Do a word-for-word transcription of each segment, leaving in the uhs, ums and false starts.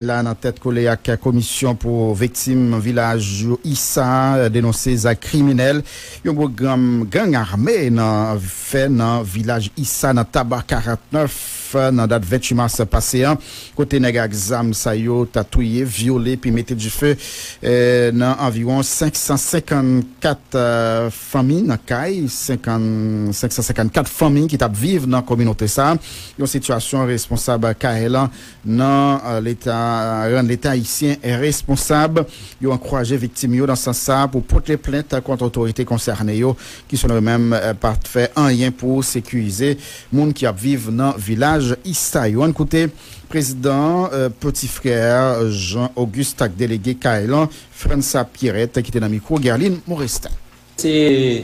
La nan tèt kole ak komisyon pou viktim vilaj yo Isa denonse zak kriminèl yon gwoup gang ame nan fè nan vilaj Isa nan Taba karantnèf nan dat venntuit mas pase an, kote nèg ak zam sa yo ta touye, vyole epi mete dife eh, nan anviwon senk san senkannkat eh, fanmi nan kay, senk san senkannkat fanmi ki t ap viv nan kominote sa. Yon sitiyasyon responsab kay lan nan eh, leta rann leta ayisyen responsab. Yo ankouraje viktim yo nan sans sa pou pote plent kont otorite konsène yo ki selon yo menm eh, pa t fè anyen pou sekirize moun ki ap viv nan vilaj Isa yo. Ann koute prezidan eh, Peti Frè Jean Auguste ak delege kay lan França Pierrette ki te nan mikwo Guerline Morestin. Se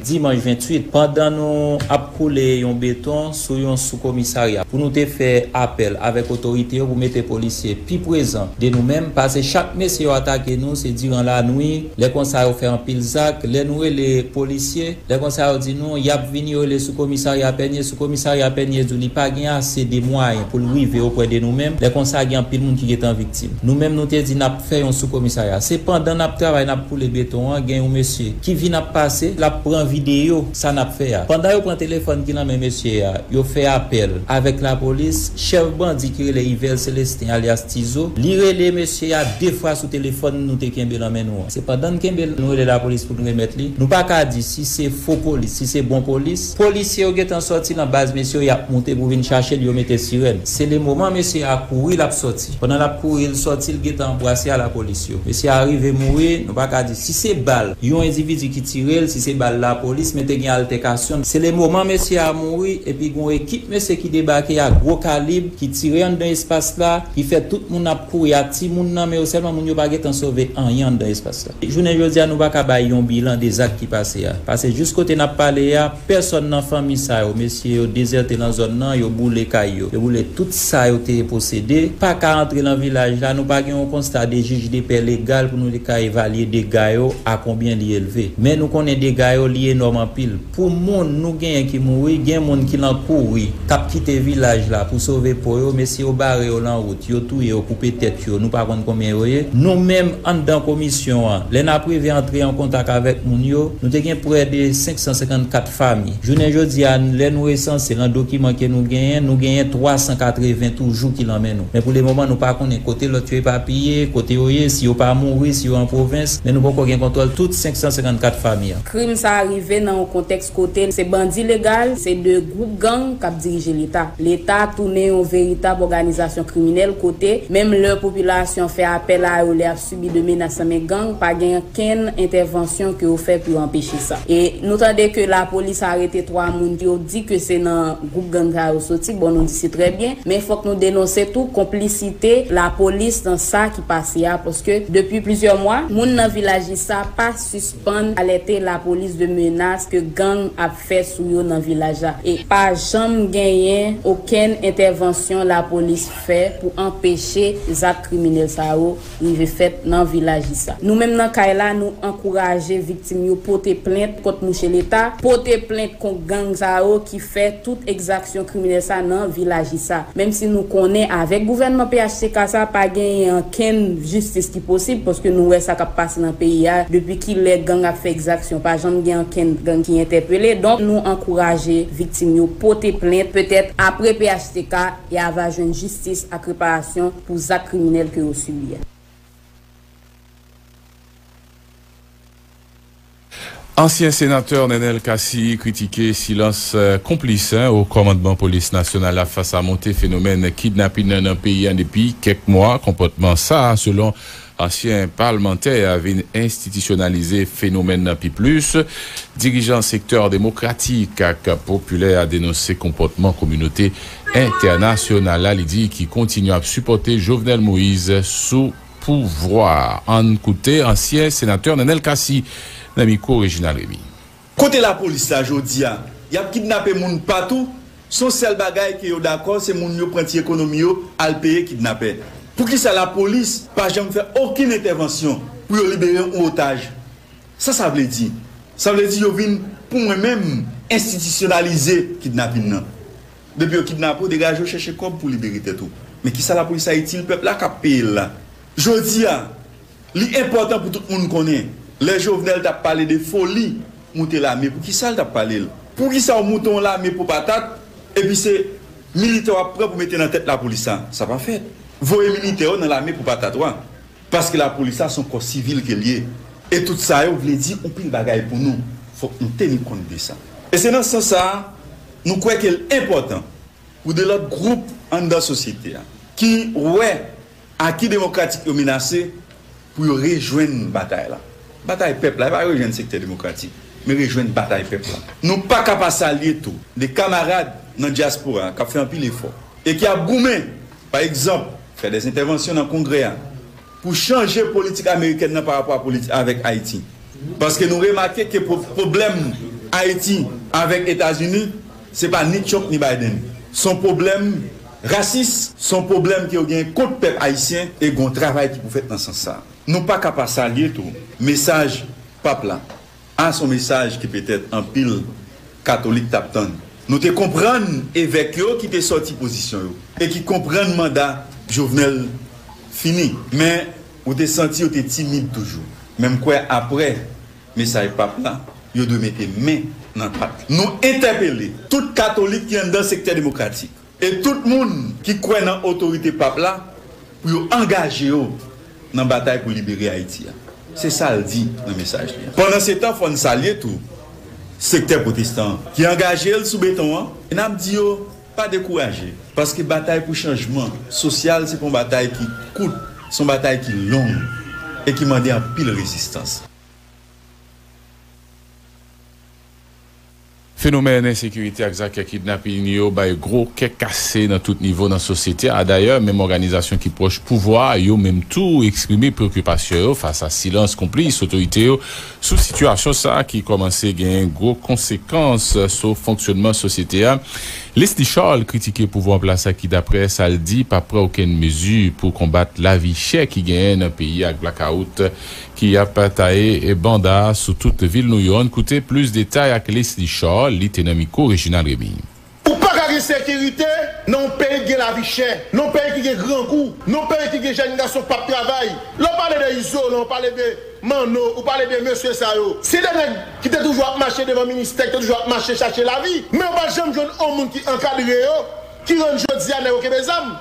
dimanch venntuit, pandan nou ap koule yon beton sou yon soukomisarya, pou nou te fè apèl avèk otorite yo pou mete polisye pi prezan de nou menm, paske chak mesye yo atake nou, se diran lanwi, lè konsa yo fè anpil zak, lè nou rele polisye, lè konsa yo di nou, y ap vini, yo rele soukomisarya Pènye, soukomisarya Pènye di w li pa gen ase de mwayen pou l rive oprè de nou menm, lè konsa gen anpil moun ki gentan viktim. Nou menm nou te di n ap fè yon soukomisarya. Se pandan n ap travay, n ap koule beton an, gen yon mesye ki vin ap pase, l ap pran videyo sa n ap fè a. Pandan yo pran telefòn ki nan men mesye a, yo fè apèl avèk lapolis, chèf bandi ki rele Yvel Celestin alyas Tizo, li rele mesye a de fwa sou telefòn nou te kenbe nan men nou an. Se pandan n kenbe l, nou rele lapolis pou n remèt li. Nou pa ka di si se fo polis, si se bon polis. Polisye yo gentan sòti nan baz mesye yo, y ap moute pou vin chache l, yo mete sirèn. Se le moman mesye a kouri, l ap sòti. Pandan l ap kouri, l sòti, l gentan anbrase a lapolis yo. Mesye a rive mouri, nou pa ka di si se bal yon endividi ki tire l, si se bal lapolis, men te gen altèkasyon. Se le moman mesye a mouri, epi gen yon ekip mesye ki debake a gwo kalib, ki tire anndan espas la, ki fè tout moun ap kouri ak timoun nan men yo, sèlman moun yo pa gentan sove anyen anndan espas la. Jounen jodi a, nou pa ka bay yon bilan de zak ki pase a. Paske jis kote n ap pale a, pèsòn nan fanmi sa yo, mesye yo dezète nan zòn nan, yo boule kay yo, yo boule tout sa yo te posede, pa ka antre nan vilaj la, nou pa gen yon konsta de jij de pè legal pou nou te ka evalye dega yo a konbyen li elve. Men nou konnen dega yo li enòm anpil. Pou moun nou genyen ki mouri, gen moun ki lan kouri, k ap kite vilaj la pou sove po yo, mesye yo bare yo lan wout, yo touye yo, koupe tèt yo, nou pa konn konbyen yo ye. Nou menm anndan komisyon an, lè n ap rive antre an kontak avèk moun yo, nou te gen prè de senk san senkannkat fanmi. Jounen jodi a, lè nou resanse lan dokiman ke nou genyen, nou genyen twa san katreven toujou ki lan men nou. Men pou le moman, nou pa konnen kote lòt yo epapiye, kote yo ye, si yo pa mouri, si yo an pwovens, men nou poko gen kontwòl tout senk san senkannkat fanmi an. Krim sa a rive nan yon kontèks kote se bandi legal, se de gwoup gang k ap dirije Leta. Leta tounen yon veritab òganizasyon kriminèl kote, menm lè popilasyon fè apèl a yo lè y ap sibi de menas nan men gang, pa gen okenn entèvansyon ke yo fè pou yo anpeche sa. E nou tande ke lapolis arete twa moun ki yo di ke se nan gwoup gang sa yo soti. Bon, nou di se trè byen, men fòk nou denonse tou konplisite lapolis nan sa ki pase a, paske depi plizyè mwa, moun nan vilaj Isa pa sispann alète lapolis de menas ke gang ap fè sou yo nan vilaj la. E pa janm genyen okenn entèvansyon lapolis fè pou anpeche zak kriminèl sa yo rive fèt nan vilaj Isa. Nou menm nan kay la, nou ankouraje viktim yo pote plent kont mouche Leta, pote plent kont gang sa yo ki fè tout egzaksyon kriminèl sa nan vilaj Isa. Menm si nou konnen avèk gouvènman P H T K sa, pa genyen ankenn jistis ki posib, paske nou wè sa k ap pase nan peyi a, depi kilè gang ap fè egzaksyon, pa janm gen ankenn gang ki entèpele. Donk, nou ankouraje viktim yo pote plent, petèt apre P H T K, y ava jwenn jistis ak reparasyon pou zak kriminèl ke yo sibi a. Ansyen senatè Nenel Cassy kritike silans eh, konplis eh, o kòmandman polis nasyonal la fas a monte fenomèn kidnapin nan, nan peyi a depi kèk mwa. Konpòtman sa a, selon ansyen palmantè a, vin enstitisyonalize fenomèn nan pi plis. Dirijan sektè demokratik ak popilè a denonse konpòtman kominote entènasyonal la, li di ki kontinye ap sipòte Jovenel Moïse sou pouvwa. Ann koute ansyen senatè Nenel Cassy nan mikwo Reginald Remy. Kote lapolis la jodi a? Y ap kidnape moun patou. Se yon sèl bagay ke yo dakò, se moun yo pran ti ekonomi yo al peye kidnapè. Poukisa lapolis pa janm fè okenn entèvansyon pou yo libere yon otaj? Sa sa vle di? Sa vle di yo vin, pou mwen menm, enstitisyonalize kidnapin nan. Depi yo kidnape w, degaje w chèche kòb pou libere tèt ou. Men kisa lapolis Ayiti l pèp la k ap peye l la? Jodi a, li enpòtan pou tout moun konnen, lè Jovenel t ap pale de foli moute lame, poukisa l t ap pale l? Poukisa w moute yon lame pou patat, epi se militè w ap pran pou mete nan tèt lapolis la? Sa pa fèt. Voye militè yo nan lame pou patat wa. Paske lapolis la se yon kò sivil ke l ye. E tout sa yo vle di yon pil bagay pou nou. Fòk nou teni kont de sa. E se nan sans sa a, nou kwè ke l enpòtan pou de lòt gwoup anndan sosyete a ki wè aki demokratik yo menase pou yo rejwenn batay la. Batay pèp la, e pa rejwenn sektè demokratik, men rejwenn batay pèp la. Nou pa ka pa salye tou de kamarad nan dyaspora k ap fè anpil efò e ki ap goumen, pa egzanp, fè dèzentèvansyon nan Kongrè a pou chanje politik amerikèn nan pa rapò a politik avèk Ayiti. Paske nou remake ke pwo-, pwoblèm Ayiti avèk Etazini, se pa ni Trump ni Biden. Se yon pwoblèm rasis, se yon pwoblèm ke yo gen kont pèp ayisyen e gen yon travay ki pou fèt nan sans sa. Nou pa ka pa salye tou mesaj pap la. A, se yon mesaj ke petèt anpil katolik t ap tann. Nou te konprann evèk yo ki te sòti pozisyon yo e ki konprann manda Jovenel fini. Men, ou te santi yo te timid toujou. Men m kwè apre mesaj pap la, yo dwe mete men nan pat. Nou entèpele tout katolik ki anndan sektè demokratik e tout moun ki kwè nan otorite pap la pou yo angaje yo nan batay pou libere Ayiti a. Se sa l di nan mesaj li a. Pandansetan, fò n salye tou sektè pwotestan an ki angaje l sou beton an. E n ap di yo, pa dekouraje, paske batay pou chanjman sosyal se pa yon batay ki kout, se yon batay ki long e ki mande anpil rezistans. Fenomèn ensekirite ak zak kidnapin yo bay gwo kè kase nan tout nivo nan sosyete a. Dayè, menm òganizasyon ki pwòch pouvwa a, yo menm tou eksprime preokipasyon yo fas a silans konplis otorite yo sou sitiyasyon sa a ki kòmanse genyen gwo konsekans sou fonksyònman sosyete a. Leslie Charles kritike pouvwa an plas la ki, daprè sa l di, pa pran okenn mezi pou konbat lavi chè ki genyen nan peyi ak blakawout ki ap taye banda sou tout vil Nouyò. Ann koute plis detay ak Leslie Charles, li te nan mikwo Reginald Remy. Ou pa ka gen sekirite nan yon peyi ki gen lavi chè, nan yon peyi ki gen grangou, nan yon peyi ki gen jèn gason k ap travay. Lè w pale de Izo, lè w pale de Manno, ou pale de mesye sa yo. Se de nèg ki te toujou ap mache devan ministè, ki te toujou ap mache chache lavi, men yo pa t janm jwenn yon moun ki ankadre yo, ki rann jodi a nèg yo kenbe zam.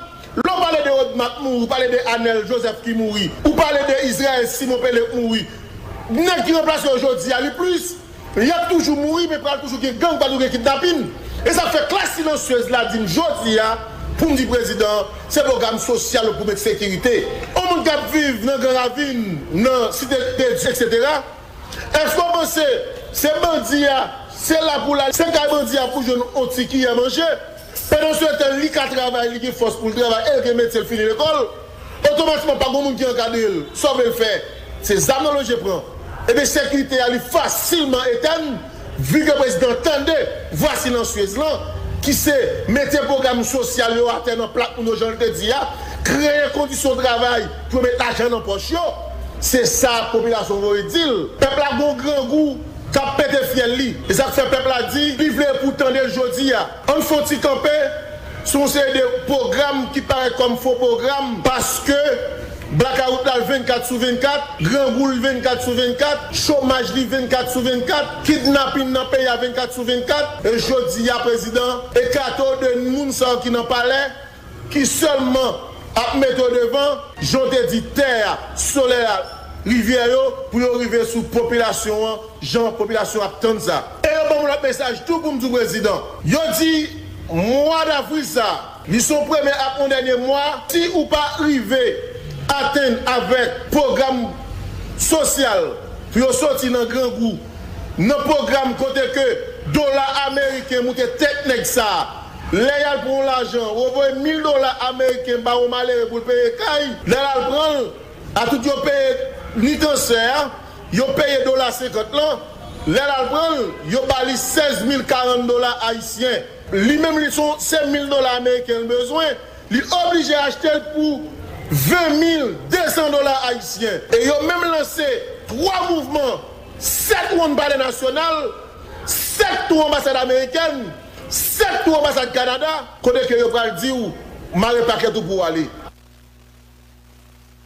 Lè w pale de Rodmat mouri, ou pale de Anèl Jozèf ki mouri, ou pale de Izrayèl Simon Pele k mouri. Nèg ki ranplase yo jodi a, li plis. Y ap toujou mouri, men pral toujou gen gang, pral toujou gen kidnapin. E sa k fè klas silansyez la di m jodi a, pou m di prezidan an, se pwogram sosyal yo pou met sekirite. Yon moun k ap viv nan Gran Ravin, nan Site de Dye, eksetera, èske w panse se bandi a, se la pou l al, se kay bandi a pou jwenn yon ti kiyè manje? Pandansetan, li ka travay, li gen fòs pou l travay, e l gen metye, l fini lekòl, otomatikman pa gen moun ki ankadre l. Sa w vle l fè? Se zam nan lòt je pran. Ebyen, sekirite a, li fasilman etèn, vi ke prezidan tande vwa silansyez lan, ki se mete pwogram sosyal yo atè nan plat moun yo, jan l te di a, kreye kondisyon travay pou yo met lajan nan pòch yo. Se sa popilasyon voye di l. Pèp la gon grangou k ap pete fyèl li. E sa k fè pèp la di, li vle pou tande l jodi a. Ann fè yon ti kanpe sou yon seri de pwogram ki parèt kòm fo pwogram, paske blakawout la l vennkat sou vennkat, grangou l vennkat sou vennkat, chomaj li vennkat sou vennkat, kidnapin nan peyi a vennkat sou vennkat. E jodi a, prezidan, ekate w de moun sa yo ki nan palè, ki sèlman ap mete w devan, jan w te di, tè a, solèy la, rivyè yo, pou yo rive sou popilasyon an, jan popilasyon ap tann sa. E yo ban m yon lòt mesaj tou pou m di w, prezidan. Yo di mwa davri sa, li se yon premye ak yon dènye mwa, si ou pa rive atenn avèk pwogram sosyal pou yo soti nan grangou, nan pwogram kote ke dola ameriken moute tèt nèg sa a. Lè y al pran yon lajan, yo voye mil dola ameriken ba yon malere pou l peye kay, lè l al pran l, a tout yo peye ni transfè a, yo peye dola senkant lan, lè l al pran l, yo ba li sèz mil karant dola ayisyen. Li menm li se yon, se mil dola ameriken l bezwen, li oblije achte l pou ven mil de san dola ayisyen. E yo menm lanse twa mouvman, sèt wonn Palè Nasyonal, sèt tou anbasad amerikèn, sèt tou anbasad Kanada, kote ke yo pral di w mare pakèt ou pou w ale.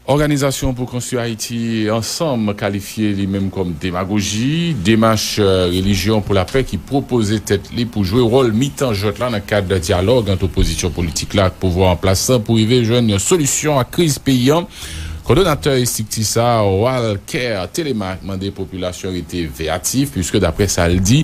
Òganizasyon pou Konstwi Ayiti Ansanm kalifye li menm kòm demagoji. Demach, eh, Relijyon pou Lapè ki pwopoze tèt li pou jwe wòl mitan jwèt la nan kad dyalòg ant opozisyon politik la ak pouvwa an plas la pou rive jwenn yon solisyon a kriz peyi a. Kòdonatè estrikti sa a, Walker Telemaque, mande popilasyon rete veyatif, piske daprè sa l di,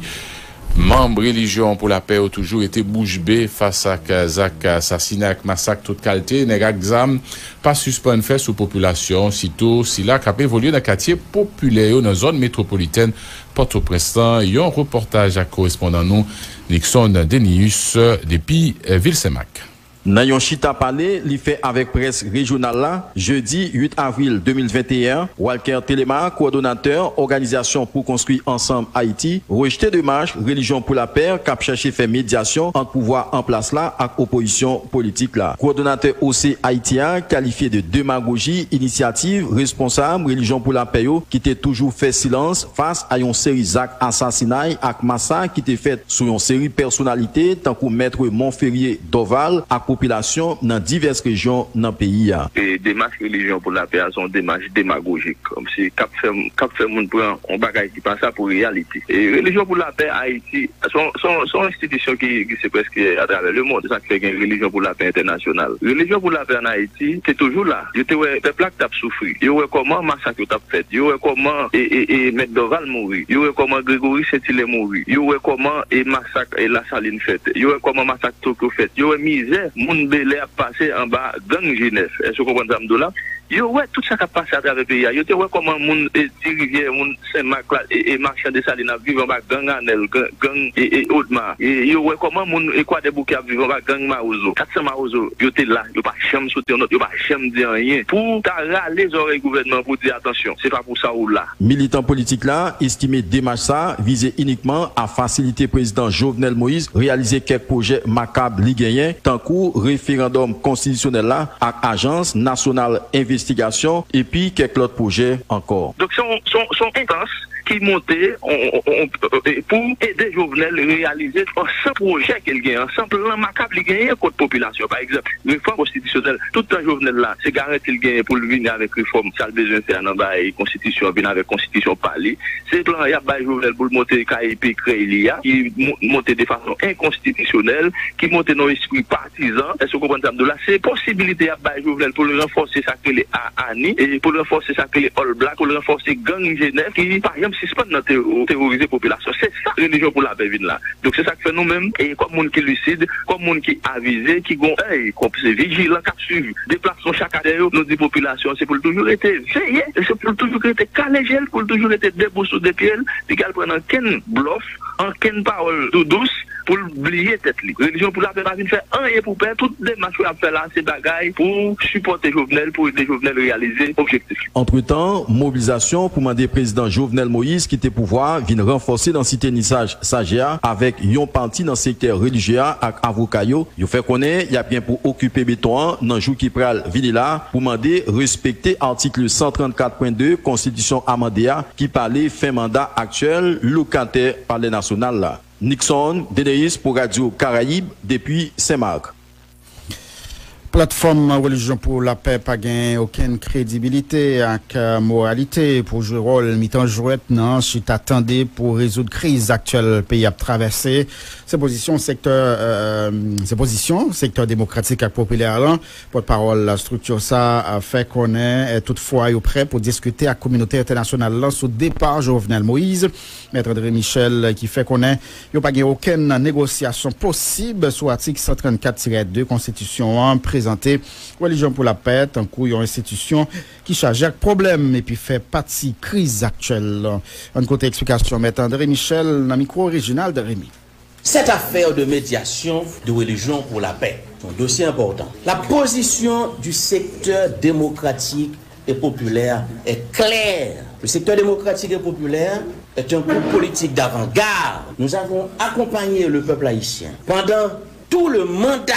manm Relijyon pou Lapè yo toujou rete bouch be fas ak zak asasinay ak masak tout kalte nèg ak zam pa sispann fè sou popilasyon, sitou sila k ap evolye nan katye popilè yo nan zòn metwopolitèn Pòtoprens lan. Yon repòtaj ak korespondan nou, Nixon Denius, depi, eh, vil Senmak. Nan yon chita pale li fè avèk près rejyonal la, jedi uit avril de mil venteyen an, Walker Telemaque, kowòdonatè Òganizasyon pou Konstwi Ansanm Ayiti, rejte demach Relijyon pou Lapè k ap chèche fè medyasyon ant pouvwa an plas la ak opozisyon politik la. Kowòdonatè O C Ayiti a kalifye de demagoji inisyativ responsab Relijyon pou Lapè yo ki te toujou fè silans fas a yon seri zak asasinay ak masak ki te fèt sou yon seri pèsonalite tankou Mèt Monferrier Dorval ak popilasyon nan divès rejyon nan peyi a. E demach Relijyon pou Lapè a se yon demach demagojik, kòmsi k ap fè, k ap fè moun pran yon bagay ki pa sa pou reyalite. E Relijyon pou Lapè Ayiti, se yon, se yon, se yon enstitisyon ki egziste prèske atravè lemonn. Se sa k fè gen Relijyon pou Lapè entènasyonal. Relijyon pou Lapè ann Ayiti te toujou la. Yo te wè pèp la k t ap soufri. Yo wè kòman masak yo t ap fèt. Yo wè kòman e, e, e, Mèt Dorval mouri. Yo wè kòman Gregory Saint-Hilaire mouri. Yo wè kòman e masak e Lasalin fèt. Yo wè kòman masak Tokyo fèt. Yo wè mizè moun Bèlè ap pase anba gang G nèf. Èske w konprann sa m di w la? Yo wè tout sa k ap pase atravè peyi a. Yo te wè kòman moun e, Ti Rivyè, moun Senmak la, e, e machan Desalin ap viv anba gang Anèl, gang, gang e, e Odma. E, yo wè kòman moun e Kwadèboukè ap viv anba gang Mawozo. Kat san Mawozo, yo te la, yo pa janm sot yon nòt, yo pa janm di anyen. Pou w ta rale zòrèy gouvènman pou w di atansyon, se pa pou sa w la. Militan politik la estime demach sa vize inikman a fasilite prezidan Jovenel Moïse reyalize kèk pwojè makab li genyen, tankou referandòm konstitisyonèl la ak ajans nasyonal envestigasyon epi kèk lòt pwojè ankò. Donk, se yon, se yon, se yon enstans ki monte on, on, on, on, e, pou ede Jovenel reyalize ansanm pwojè ke l genyen, ansanm plan makab li genyen kont popilasyon. Pa egzanp, refòm konstitisyonèl. Tout tan Jovenel la, se garanti l genyen pou l vini avèk refòm sa l bezwen fè a nan bay konstitisyon, vin avèk konstitisyon pa li. Se plan y ap bay Jovenel pou l monte kay pekrèy li a, ki mo-, monte de fason enkonstitisyonèl, ki monte nan espri patizan. Èske w konprann sa m di w la? Se posibilite y ap bay Jovenel pou l ranfòse sa k rele A A N I, e pou l ranfòse sa k rele All Black, pou l ranfòse gang G nèf ki pa janm sispann nan tero-, terorize popilasyon. Se sa Relijyon pou Lapè vin la. Donk, se sa k fè nou menm, e kòm moun ki lisid, kòm moun ki avize, ki gon èy, kòm se vijilan k ap swiv deplasman chak atè yo, nou di popilasyon se pou l toujou rete veye, e se pou l toujou rete kale je l, pou l toujou rete debou sou de pye l, li pral pran ankenn blòf, ankenn pawòl doudous pou l bliye tèt li. Relijyon pou Lapè pa vin fè anyen pou pèp, tout demach yo ap fè la, se bagay pou sipòte Jovenel, pou ede Jovenel reyalize objektif li. Antretan, mobilizasyon pou mande prezidan Jovenel Moïse kite pouvwa a vin ranfòse nan site Nisaj Sajè a avèk yon pati nan sektè relijye a ak avoka yo. Yo fè konnen y ap gen pou okipe beton an nan jou ki pral vini la pou mande respekte atik san trannkat pwen de konstitisyon amande a ki pale fen manda aktyèl lokatè Palè Nasyonal la. Nixon Deneus pou Radyo Karayib depi Senmak. Platfòm Relijyon pou Lapè pa gen okenn kredibilite ak, eh, moralite pou jwe wòl mitan jwèt nan chita tande pou rezoud kriz aktyèl peyi ap travèse. Se pozisyon sektè, eh, se pozisyon sektè demokratik ak popilè a lan. Pòtpawòl estrikti sa a fè konnen, eh, toutfwa yo prè pou diskite ak kominote entènasyonal lan sou depa Jovenel Moïse. Mèt André Michel, eh, ki fè konnen yo pa gen okenn negosyasyon posib sou atik san trannkat tirè de konstitisyon an, prezante Relijyon pou Lapè tankou yon enstitisyon ki chaje ak pwoblèm epi fè pati kriz aktyèl. Ann koute eksplikasyon Mèt André Michel nan mikwo Reginald Remy. Cette affaire de médiation de Religion pour la Paix, c'est un dossier important. La position du secteur démocratique et populaire est claire. Le secteur démocratique et populaire est un groupe politique d'avant-garde. Nous avons accompagné le peuple haïtien pendant tout le mandat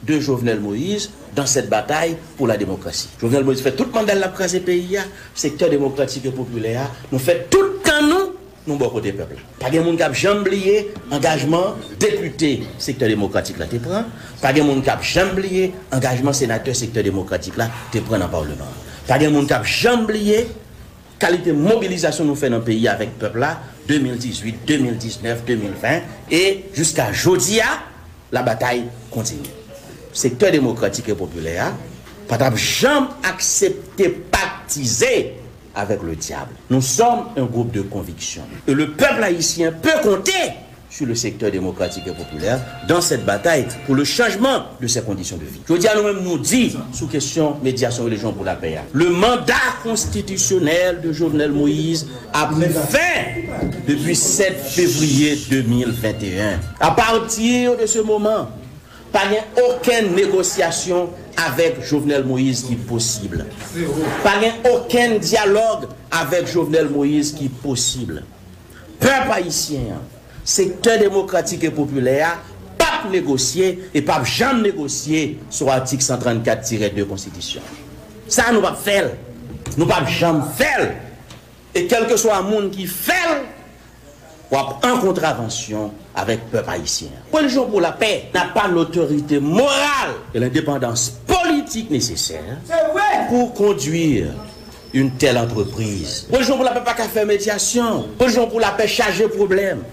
de Jovenel Moïse dans cette bataille pour la démocratie. Jovenel Moïse fè tout manda l ap kraze peyi a, sektè demokratik e popilè a, nou fè tout tan nou, nou bò kote pèp la. Pa gen moun k ap janm bliye angajman depite sektè demokratik la te pran, pa gen moun k ap janm bliye angajman senatè sektè demokratik la te pran nan palman an. Pa gen moun k ap janm bliye kalite mobilizasyon nou fè nan peyi a avèk pèp la, de mil dizuit, de mil diznèf, de mil ven, e jiska jodi a, labatay kontinye. Sektè demokratik e popilè a pa t ap janm aksepte patize avec le diable. Nous sommes un groupe de conviction. Et le peuple haïtien peut compter sur le secteur démocratique et populaire dans cette bataille pour le changement de ses conditions de vie. Jodi a, nou menm, nou di sou kesyon medyasyon relijyon pou lapè a, le mandat constitutionnel de Jovenel Moïse a pris fin depuis sept février deux mille vingt et un. À partir de ce moment, pa gen okenn negosyasyon avèk Jovenel Moïse ki posib. Pa gen okenn dyalòg avèk Jovenel Moïse ki posib. Pèp ayisyen an, sektè demokratik e popilè a, p ap negosye e p ap janm negosye sou atik san trannkat tirè de konstitisyon. Sa a, nou p ap fè l. Nou p ap janm fè l. E kèlkeswa moun ki fè l, w ap an kontravansyon avèk pèp ayisyen an. Religion pour la paix n'a pas l'autorité morale et l'indépendance politique nécessaire pour conduire une telle entreprise. Religion pour la paix pa ka fè medyasyon. Religion pour la paix chaje pwoblèm.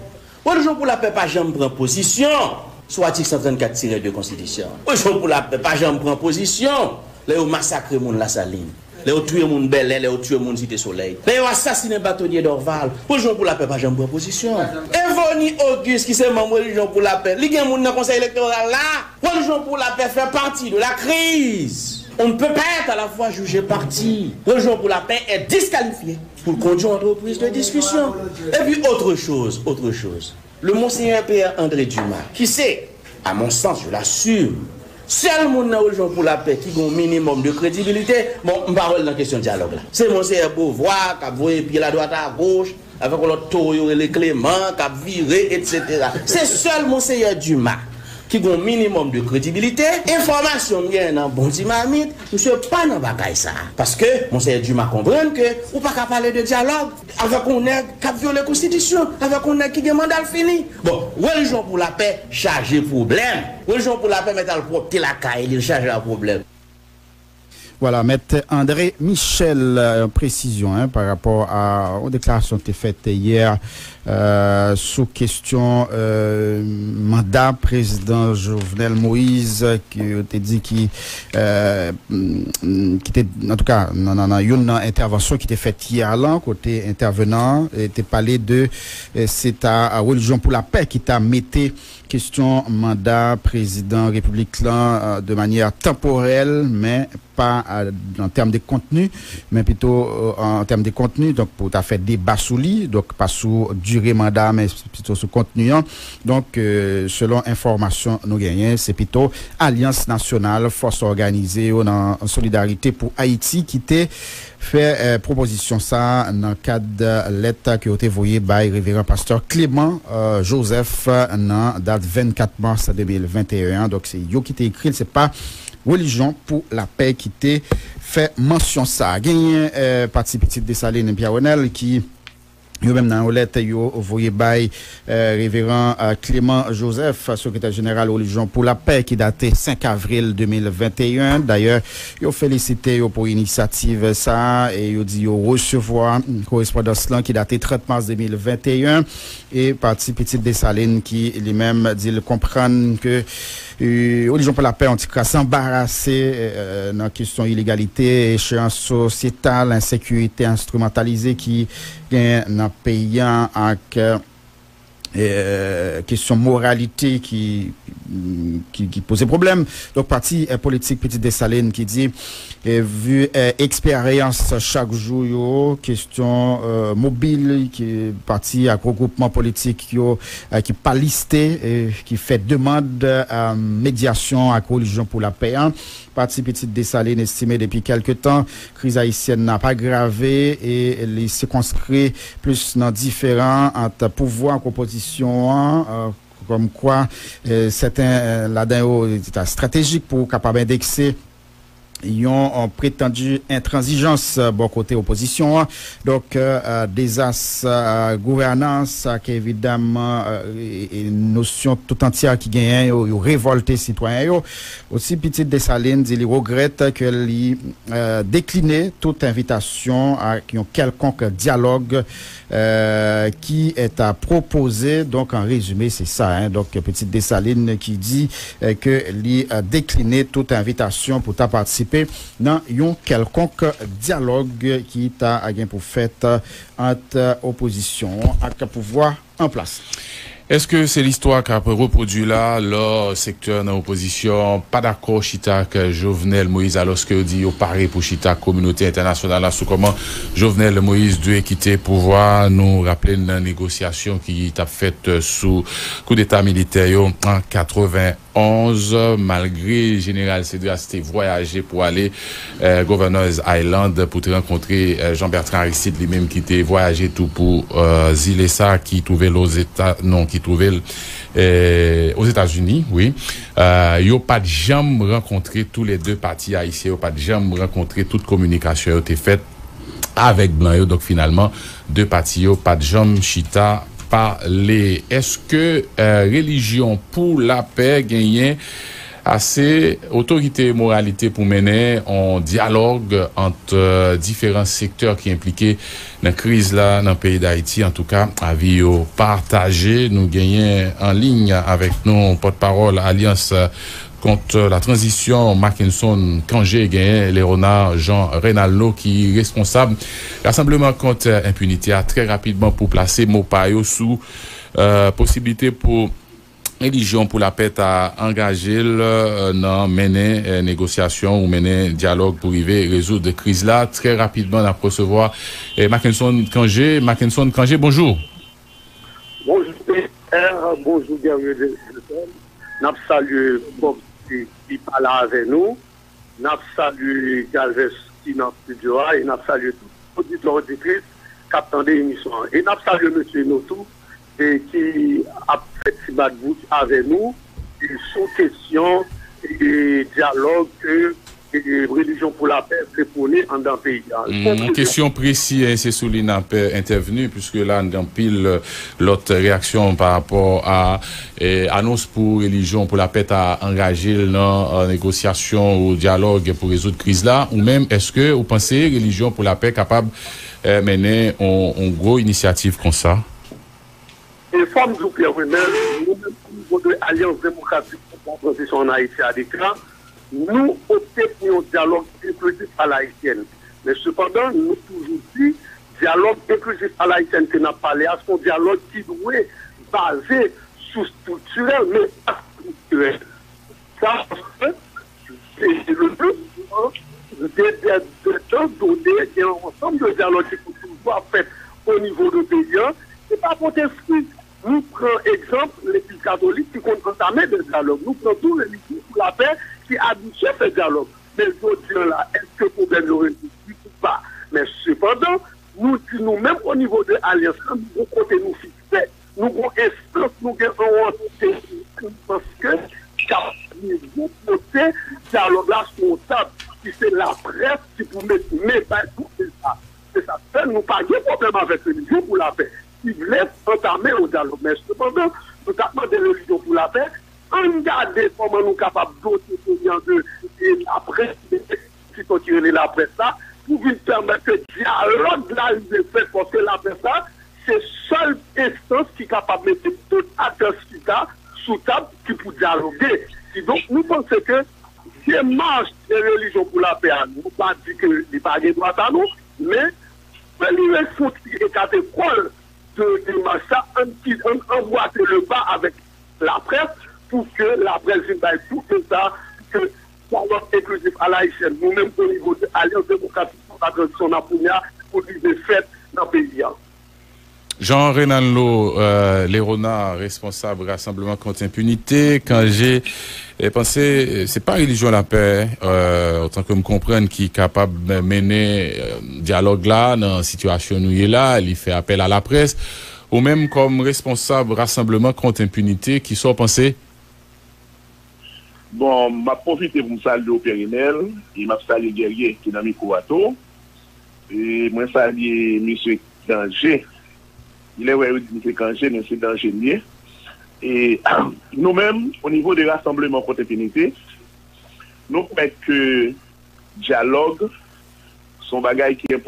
Religion pour la paix pa janm pran pozisyon sou atik san trannkat tirè de konstitisyon an. Religion pour la paix pa janm pran pozisyon lè yo masakre moun Lasalin, lè yo touye moun Bèlè, lè yo touye moun Site Solèy, lè yo asasinen batonye Dorval. Religion pour la paix pa janm pran pozisyon. Evony Auguste, ki se manm Religion pour la paix, li gen moun nan Konsèy Elektoral la. Religion pour la paix fait partie de la crise. On ne peut pas être à la fois juge et partie. Religion pour la paix est disqualifiée pour conduire une entreprise de discussion. Et puis autre chose, autre chose. Le Monseigneur Pierre André Dumas, ki se, à mon sens, je l'assume, sèl moun nan Religion pour la paix ki gen yon minimòm de kredibilite, bon, m pa wè l nan kesyon dyalòg la. Se Monseyè Beauvoir k ap voye pye l adwat agoch, avèk yon lòt towo yo rele Clément, k ap vire, etsetera. Se sèl Monseyè Dumas ki gen yon minimòm de kredibilite. Enfòmasyon m genyen nan Bon Ti Mamit, misye pa nan bagay sa a. Paske Monseyè Dumas konprann ke ou pa ka pale de dyalòg avèk yon nèg k ap vyole konstitisyon, avèk yon nèg ki gen manda l fini. Bon, Religion pour la paix chaje pwoblèm. Religion pour la paix mèt al pwòpte lakay li, l chaje a pwoblèm. Vwala, Mèt André Michel, yon presizyon pa rapò a yon deklarasyon ki te fèt yè sou kesyon manda Prezidan Jovenel Moïse, ke yo te di ki, ki te, antouka, nan, nan, nan youn nan entèvansyon ki te fèt yè a lan, kote entèvenan an te pale de, se ta Religion pour la paix ki ta mete kesyon manda prezidan repiblik lan de manyè tanporèl, men pa an tèm de kontni, men pito an tèm de kontni, donk pou ta fè deba sou li, donk pa sou dire manda, men pito sou kontni an. Donk, selon enfòmasyon nou genyen, se pito Alyans Nasyonal Fòs Òganize yo nan Solidarite pou Ayiti ki te fè pwopozisyon sa a nan kad lèt ke yo te voye bay Reveran Pastè Clément Joseph nan dat vennkat mas de mil venteyen an. Donk, se yo ki te ekri l, se pa Religion pour la paix ki te fè mansyon sa a. Genyen Pati Pitit Desalin, Pierre Renel, ki yo menm nan yon lèt yo voye bay Reveran Clément Joseph, Sekretè Jeneral Religion pour la paix, ki date senk avril de mil venteyen. Dayè, yo felisite yo pou inisyativ sa a e yo di yo resevwa korespondans lan ki date trant mas de mil venteyen. E Pati Pitit Desalin ki li menm di l konprann ke Religion pour la paix yon ti kras anbarase nan kesyon ilegalite, echeyans sosyetal, ensekirite enstrimantalize ki gen nan peyi a ak kesyon moralite ki, ki, ki poze pwoblèm. Donk, pati politik Pitit Desalin ki di, vi eksperyans chak jou yo, kesyon mobil ki pati ak regwoupman politik yo ki pa liste, ki fè demann medyasyon ak Religion pour la paix an. Pati Pitit Desalin estime depi kèlke tan kriz ayisyèn nan ap agrave e li sikonskri plis nan diferan ant pouvwa ak opozisyon an, kòmkwa sèten ladan yo ta estratejik pou kapab endekse yon, yon pretandi entranzijans, euh, bò kote opozisyon an. Donk, euh, euh, dezas, euh, gouvènans ak evidaman, euh, e, e nosyon tout antyè ki genyen yo, yo revòlte sitwayen yo. Osi, Pitit Desalin di li regrèt ke li, euh, dekline tout envitasyon ak yon kèlkonk dyalòg, euh, ki ta pwopoze. Donk, an rezime, se sa, en. Donk, Pitit Desalin ki di, euh, ke li, euh, dekline tout envitasyon pou ta patisipe nan yon kèlkonk dyalòg ki ta gen pou fèt, euh, ant, euh, opozisyon an ak pouvwa an plas. Èske se listwa k ap repwodui la, lò sektè nan opozisyon pa dakò chita ak Jovenel Moïse, alòske yo di yo pare pou chita ak kominote entènasyonal la sou kòman Jovenel Moïse dwe kite pouvwa a? Nou raple n nan negosyasyon ki t ap fèt sou koudeta militè yo an katreven onz, malgre Jeneral Cédras te vwayaje pou ale, eh, Governor's Island pou te rankontre, eh, Jean Bertrand Aristide, li menm ki te vwayaje tou pou, eh, zile sa ki twouve l Ozeta-, non, ki twouve l, eh, Ozetazini, wi. Eh, yo pa t janm rankontre, toulède pati ayisyen yo pa t janm rankontre, tout kominikasyon yo te fèt avèk blan yo. Donk, finalman, de pati yo pa t janm chita pale. Èske, eh, Relijyon pou Lapè genyen ase otorite, moralite pou mennen yon dyalòg ant, eh, diferan sektè ki enplike nan kriz la nan peyi Dayiti? Antouka, avi yo pataje. Nou genyen an liy avèk nou pòtpawòl Alyans kont la tranzisyon, Mackenson Cangé, genyen Léonard Jean Reynaldo ki responsab Rassemblement contre Impunité a. Trè rapidman, pou plase mo pa yo sou, eh, posiblite pou Relijyon pou Lapè ta angaje l, eh, nan mennen, eh, negosyasyon ou mennen dyalòg pou rive rezoud kriz la. Trè rapidman, n ap resevwa, eh, Mackenson Cangé. Mackenson Cangé, bonjou. Bonjou, P R, bonjou, Guerrier de, de N ap salye Bob ki, ki pale avè nou. N ap salye Galvez ki nan estidyo a e n ap salye tout oditè, oditris k ap tande emisyon an. E n ap salye mesye Eno tou, e ki ap fè ti bat bouch avè nou, e sou kesyon, e dyalòg ke, e Relijyon pou Lapè vle pwone anndan peyi a. Mm, yon kesyon presi, e se sou li n ap, e, entèvni, piske la n gen anpil, e, lòt reyaksyon pa rapò a, e, anons pou Relijyon pou Lapè ta angaje l nan, e, negosyasyon ou dyalòg pou rezoud kriz la. Ou menm, èske ou panse Relijyon pou Lapè kapab, e, mennen yon, yon gwo inisyativ konsa? E fò m di w, Pierre Renel, nou menm, o nivo de Alyans Demokratik pou la Tranzisyon ann Ayiti, A D K, nou opte pou yon dyalòg enklizif alayisyèn. Men sepandan, nou toujou di, dyalòg enklizif alayisyèn ke n ap pale a, se yon dyalòg ki dwe baze sou estriktirèl, men pa estriktirèl. Sa, paske se le plus souvent, de, de, de tan done, gen yon ansanm de dyalòg ki pou toujou ap fèt o nivo de peyi an, ki pa pote fwi. Nou pran egzanp legliz katolik ki konn antame de dyalòg. Nou pran tou Relijyon pou Lapè ki abitye fè dyalòg. Men jodi a la, èske pwoblèm yo rezoud? Wi ou pa? Men sepandan, nou di nou menm o nivo de alyans lan, nou gon kote nou fikse, nou gon enstans, nou gen yon antite, nou panse ke k ap rive pote dyalòg la sou yon tab, ki se laprès ki pou met men bay pou fè sa. Se sa k fè nou pa gen pwoblèm avèk Relijyon pou Lapè, ki vle antame yon dyalòg. Men sepandan, nou t ap mande Relijyon pou Lapè, ann gade kòman nou kapab dote peyi an de, de laprès, de enstititon ki rele laprès la, pou vin pèmèt ke dyalòg la rive fèt, paske laprès la, se sèl enstans ki kapab mete tout aktè chita sou tab ki pou dyaloge. Kidonk, nou panse ke demach de Relijyon pou Lapè a, nou pa di ke li pa gen dwa sa non, men fò li resoti e kate kò l de demach sa, ann ki, ann anbwate le pa avèk laprès, pou ke laprès vin bay tou sa, ke dyalòg enklizif alayisyèn, nou menm o nivo de Alyans Demokratik pou la Tranzisyon, n ap premye pou li vin fèt nan peyi a. Jean Reynaldo, euh, Lerona, responsab Rassemblement contre Impunité, Cangé, e panse, e, se pa Relijyon Lapè, euh, otan ke m konprann, ki kapab mennen, euh, dyalòg la nan sitiyasyon nou ye la. Li fè apèl a laprès. Ou menm, kòm responsab Rassemblement contre Impunité, kisa w panse? Bon, m ap pwofite pou m salye w, Pierre Renel, e m ap salye Guerrier ki nan mikwo a tou. E mwen salye mesye Danje. Lè wè yo di m se Kanje, men se Danje m ye. E nou menm, o nivo de Rassemblement Contre Impunité, nou kwè ke dyalòg se yon bagay ki enpòtan.